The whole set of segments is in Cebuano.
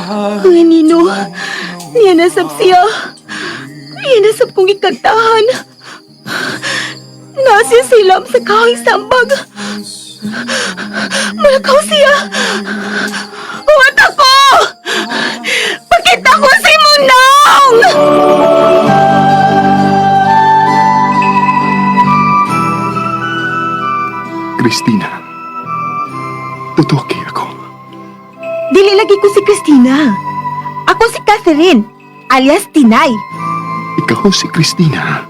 Ang nino, niya nasab siya. Niya nasab kong ikantahan. Nasiya silam sa kahoy sambag. Malakaw siya. Huwat ako! Pakita ko si Munong! Christina, totoo kay ako. Dili lagi ko si Christina. Ako si Catherine, alias Tinay. Ikaw si Christina.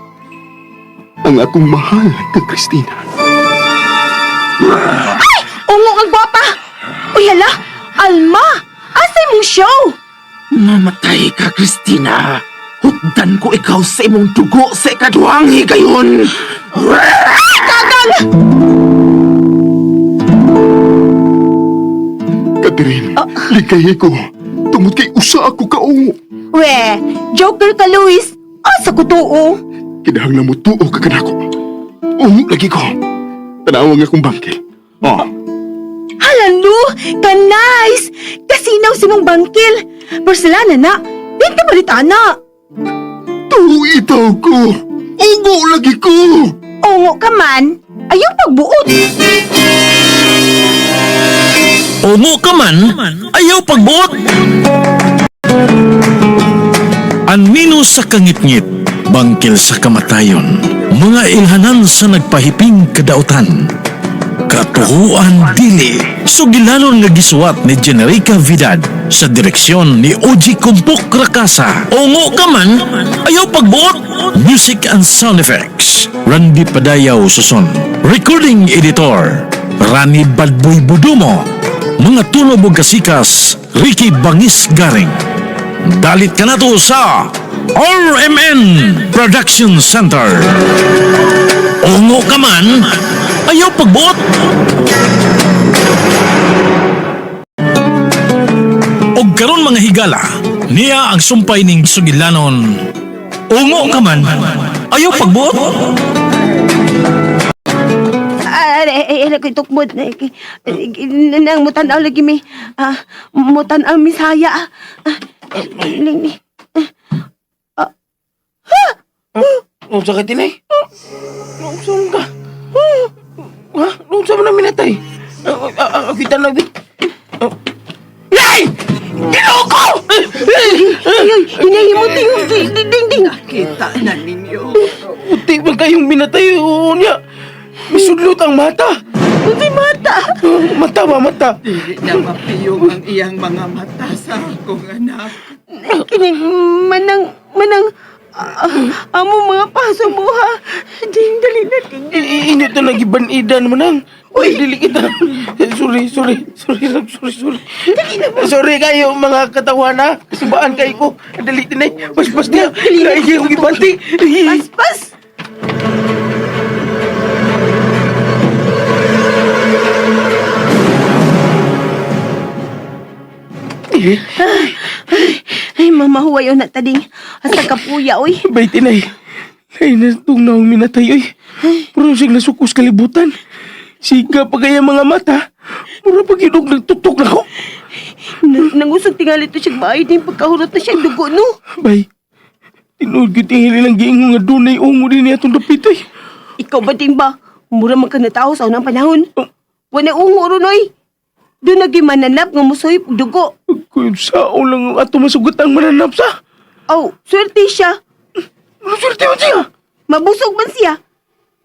Ang akong mahal ka, Christina. Ungo ang gwapa! Uy, hala! Alma! Asay mong show? Mamatay ka, Christina. Hugdan ko ikaw sa imong dugo sa ikaduhang higayon. Catherine, likay ko. Tungod kay usa ako kaungo. We, joker ka, Luis. Asa ko tuo? Kinahanglan mo tuo ka kanako. Ungo lagi ko. Tanawa nga akong bangkil. Oh, Hala no! Ka-nice! Kasinaw si mong bangkil. Porcelana na. Di ka balita na. tuo itaw ko. Ungo lagi ko. Ungo ka man, ayaw pagbuot. Ungo ka man, ayaw pagbuot. Anino sa kangitngit, bangkil sa kamatayon, mga ilhanan sa nagpahiping kadautan. Katuhuan dili, sugilanon nga gisuwat ni Generica Vidad sa direksyon ni Oji Kumpok Rakasa. Ungo ka man, ayaw pagbuot. Music and sound effects, Randy Padayaw Suson. Recording editor, Rani Badboy Budumo. Mga tunog ug kasikas, Ricky Bangis Garing. Dalit ka na to sa RMN Production Center. Ungo ka man, ayaw pagbuot. Og karon mga higala, niya ang sumpay ning sugilanon. Ungo ka man, ayaw pagbuot. Ay, ay, ay, tukmod. Nang mutanaw lagi mi. Ah, mutanaw mi saya. Ah, ling ni. Unsa ka, Tinay? Unsa man ka? Ha? Unsa man ang minatay? Kita na, bi. Nay! Ginoo ko! Ay, ay, hinahimot yung ding ding ding. Kita na ninyo. Puti man kayong minatay. Oo niya. Misudlot ang mata. Uy, mata. Mata ba, mata? Dili na mapiyong ang iyang mga mata sa akong anak. Kining manang manang amo mga paso mo ha. Ding dali na ding. Inyo to nagibanidan mo nang. Uy, dili kita. Sorry, sorry. Sorry, sorry, sorry, sorry. Sorry kayo mga katawan ha. Kasubaan kayo ko. Dali tinay. Paspas niya. Laigi akong gibanti. Pas pas. Ay, mama, huwayo na tading. Asa kapuya, oy. Bay, tinay. Ay, natong naong minatay, oy. Puro siyang nasukos kalibutan. Siga pa kaya mga mata. Mura pag inog nagtutok na ko. Nangusog tingali to siya bahay din pagkahurot na siya dugo, no? Bay, tinuod gyud tingali lang giingon nga dunay ungo din niya itong dapit, oy. Ikaw ba din ba? Mura man ka natao sa unang panahon. Wala ungo ron, oy. Doon naging mananap nga musoy dugo. Kung sao lang ang ato masugat ang mananap sa. Aw, swerte siya. Ano swerte man siya? Mabusog man siya.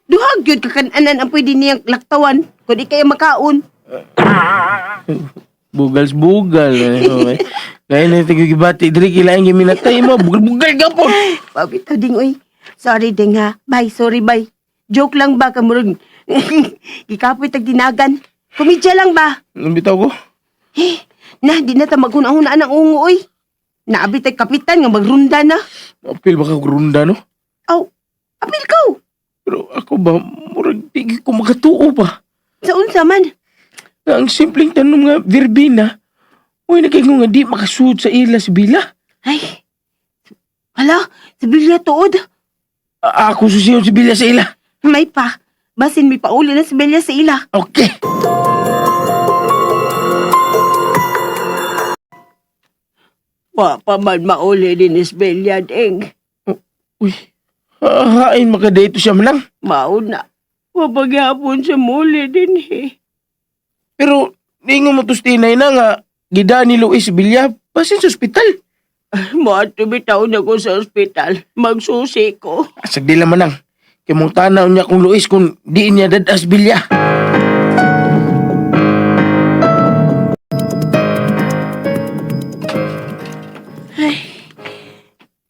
Duhag yun kakanan ang pwede niyang laktawan kung di kaya makaon. Bugals bugal. Eh. Kaya na ito gibati. Diri kilain yung minatay mo. Bugal-bugal ka po. Pabitaw ding, oy. Sorry ding ha. Bye, sorry bye. Joke lang ba kamurag? Gikapoy tag dinagan. Komedya lang ba? Ang bitaw ko? Eh, na, di na ta maghuna-hunaan ang ungo, oy. Naabi tay kapitan nga magrunda na. Apil baka runda no? Aw, apil ko. Pero ako ba, murag di ko makatuo ba? Sa unsa man. Nga ang simpleng tanong nga, Verbena, uy, nagkaingon nga di makasuod sa ila si Bila. Ay, hala, si Bilya tuod. Ako susiyon si Bila sa ila. May pa. Basin may pauli na si Bilya sa ila. Okay. Wa pa man mauli din isbelya, ding. Uy, hain makadate siya manang. Mauna. Wa pagyapon siya muli din eh. Pero, ningo mo tustinay na nga, gida ni Luis Villa, basin sa ospital. Moadto bitaw na ko sa ospital. Magsusi ko. Asag di lang manang. Kay mong tanaw niya kung Luis kung di niya dadas Villa.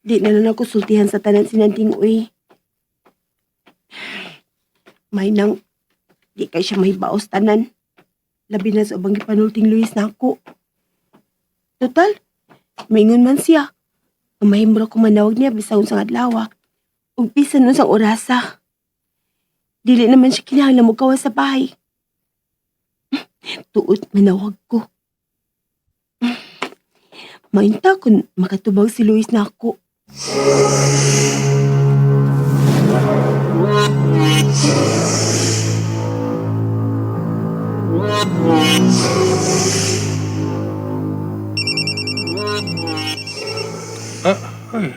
Di na lang ako sultihan sa tanan sinanting uy. May nang, di kay siya may baos tanan. Labi na sa ubang gipanulting Luis na ako. Total, maingon man siya. Ang mahimura ko manawag niya bisan unsang adlaw. Ug bisan unsang orasa. Dili naman siya kinahanglan mo gawas sa bahay. Tuot manawag ko. Mainta kung makatubag si Luis na ako. Ay,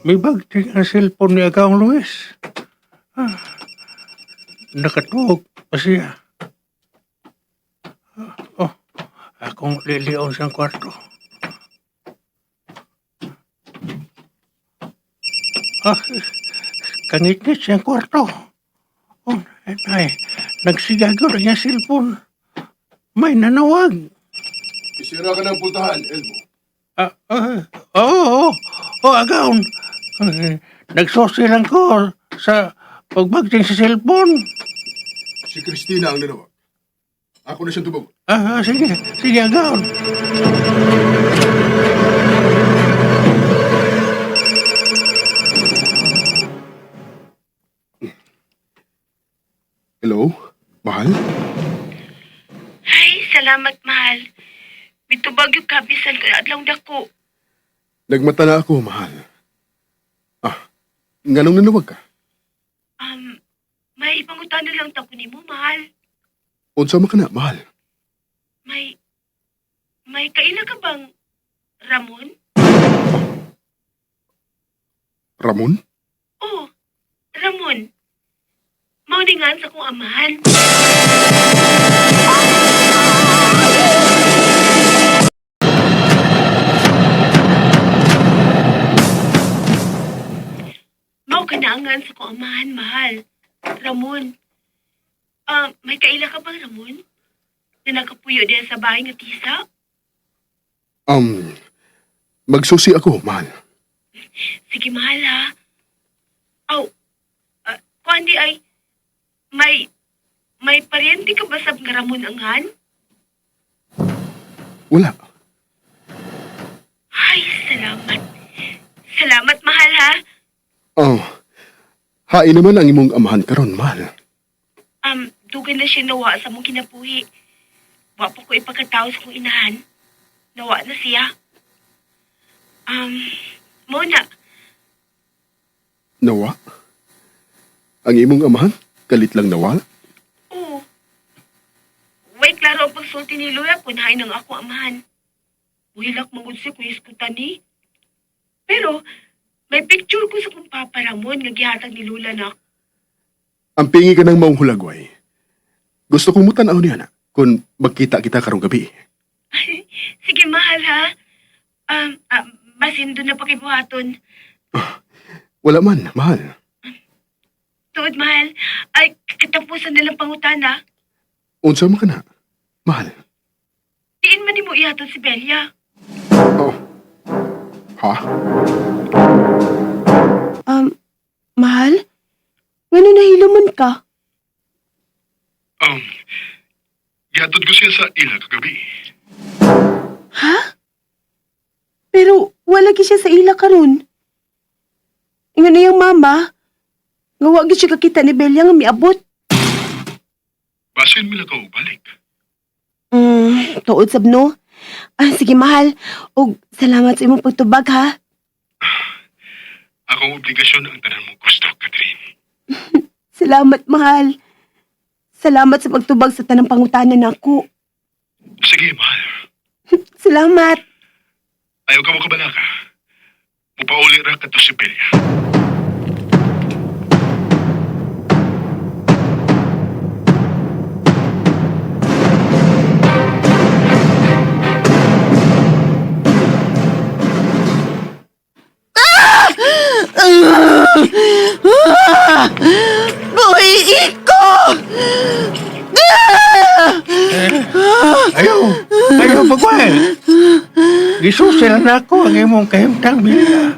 may bagting ang cellphone ni Agawang Luis. Ah, nakatuog pa siya. Ah, oh, akong lilion siyang kwarto. Ah, kangitngit siyang kwarto. Oh, ay, nagsigago na niya cellphone. May nanawag. Isira ka ng puntahan, Elmo. Ah, ah, oo, oo, oo, agaon. Eh, nagsosi lang ko sa pagbagting sa cellphone. Si Christina ang nanawag. Ako na siyang tubag. Ah, ah, sige, sige, agaon. Hello? Mahal? Ay, salamat, mahal. Mitubag yung kabisan ko na adlaw dako. Nagmata na ako, mahal. Ah, nganong nanawag ka? May ipangutana lang ta ko nimo, mahal. Unsa man ka na, mahal? May may kaila ka bang Ramon? Ramon? Oh, Ramon. Mao ni nga sa kong amahan. Mao ka na ang sa kong amahan, mahal. Ramon. Ah, may kaila ka bang Ramon? Na nakapuyo diyan sa bahay nga tisa? Um, magsusi ako, mahal. Sige, mahal ha. Aw, kuan di ay, may, may paryente ka ba sa nga Ramon Anghan? Wala. Ay, salamat. Salamat, mahal ha. Oh, hain naman ang imong amahan karon, mahal. Dugay na siya nawa sa mong kinabuhi. Wa pa ko ipagkatao sa kong inahan. Nawa na siya. Mo na, Nawa? Ang imong amahan? Kalit lang nawala? oo. Way klaro ang pagsulti ni Lola kung hain ang ako amahan. Buhilak mangud siya kung iskutan ni. Pero, may picture ko sa kong Papa Ramon nga gihatag ni Lola na. Ang pingi ka ng maong hulagway. Gusto kong mutanaw niya na kung magkita kita karong gabi. Sige, mahal ha. Basin doon na pakibuhaton. Wala man, mahal. Tuod, mahal. Ay, katapusan nilang pangutana. Unsa man ka na, mahal. Diin man nimo ihatod si Belia. Oh. Ha? Mahal? Ngano nahilo man ka? Gihatod ko siya sa ila kagabi. Ha? Pero wala gi siya sa ila karon. Ingon iyang mama, nga wa gi siya kakita ni Belia nga miabot. Basin mila ka balik. Tuod sab no. Ah, sige mahal. Og salamat sa imong pagtubag ha. Akong obligasyon ang tanan mong gusto, Catherine. Salamat mahal. Salamat sa pagtubag sa tanang pangutana nako. Sige, mahal. Salamat. Ayaw ka mo kabalaka. Mupauli ra kadto si Pilya. Buhi iko! Ayaw, ayaw bagway. Gisusi na ako ang imong kahimtang bilya.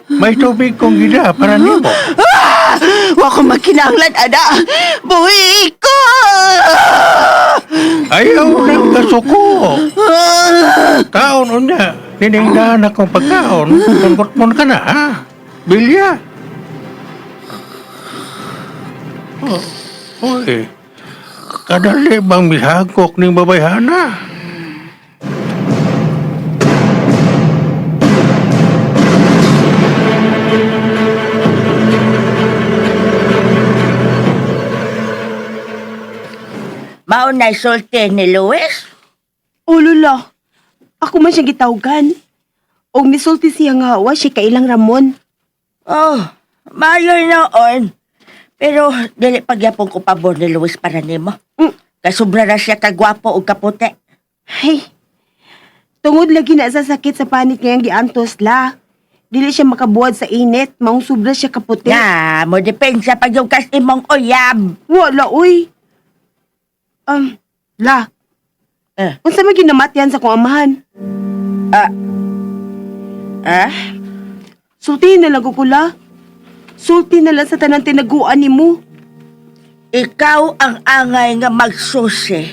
May tubig kong gida para nimo. Wa ko makinahanglan, ana. Buhi iko! Ayaw nang kasuko. Kaon unya, niningdahan akong pagkaon. Kungkot ka na, ha? Bilya. Oh, oy, kadali bang mihagok ning babayhana? Mao na sulti ni Luis. O, Lola. Ako man siyang gitawgan. Og nisulti siya nga, wa siya kailang Ramon. Oh, maayo noon. Pero dili pagyapon ko pabor ni Luis para nimo. Kay sobra na siya kagwapo ug kaputi. Hey, tungod lagi na sa sakit sa panit ngayang giantos la. Dili siya makabuhat sa init, maong sobra siya kaputi. Na, mo depensa pag yung kas imong uyab. Wala, uy. La. Eh. Unsa man ginamatyan sa kong amahan? Ah? Sultihin na lang ko la. Sulti na lang sa tanan tinaguan nimo. Ikaw ang angay nga magsusi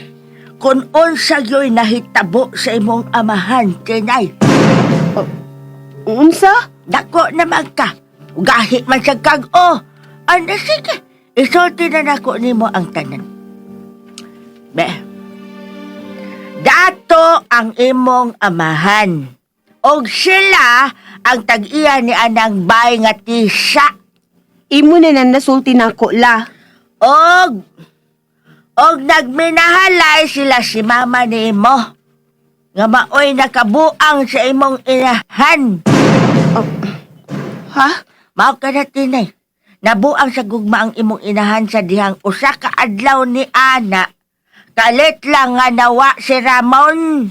kung unsa gyoy nahitabo sa imong amahan, Tinay. Unsa? Dako naman ka. Ugahi man sa kag-o. Ano, sige. Isulti na nako nimo ang tanan. Be. Dato ang imong amahan. Og sila ang tag-iya ni anang bay nga tisa. Imo na nang nasulti nako la. Og og nagminahalay sila si mama ni imo. Nga maoy nakabuang sa imong inahan. Ha? Mao ka na, Tinay. Nabuang sa gugma ang imong inahan sa dihang usa ka adlaw ni ana. Kalit lang nga nawa si Ramon.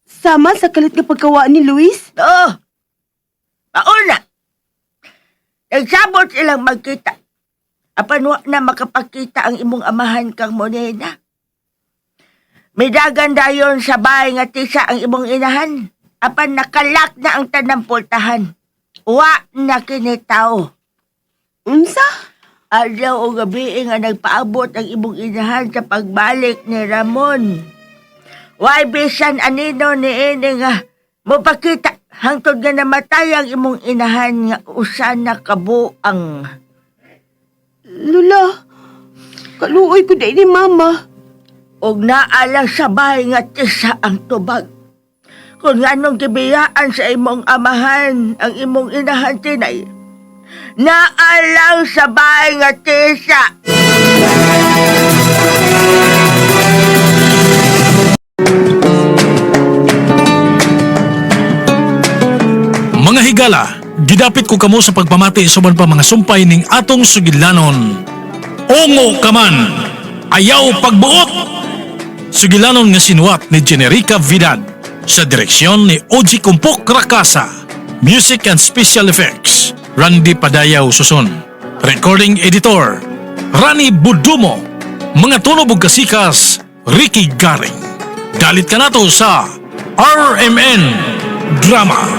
Sama sa kalit nga pagkawa ni Luis? Oo. Mauna. Nagsabot silang magkita. Apan wa na makapakita ang imong amahan kang Monena. Midagan dayon sa bahay nga tisa ang imong inahan. Apan nakalak na ang tanang pultahan. Wa na kini tao. Unsa? Adlaw o gabi nga nagpaabot ang imong inahan sa pagbalik ni Ramon. Why bisan anino ni ini nga mopakita hangtod nga namatay ang imong inahan nga usa na kabuang. Lula, kaluoy ko dahil ni Mama. Og naa lang sa bahay nga tisa ang tubag. Kung anong gibiyaan sa imong amahan ang imong inahan tinay. Naa lang sa bahay nga tisa. Mga higala, gidapit ko kamo sa pagpamati sa uban pa mga sumpay ning atong sugilanon. Ongo kaman, ayaw pagbuot! Sugilanon nga sinuwat ni Generica Vidad sa direksyon ni Oji Kumpok Rakasa. Music and Special Effects, Randy Padayaw Susun. Recording Editor, Rani Budumo. Mga tunog ug kasikas, Ricky Garing. Dalit ka nato sa RMN Drama.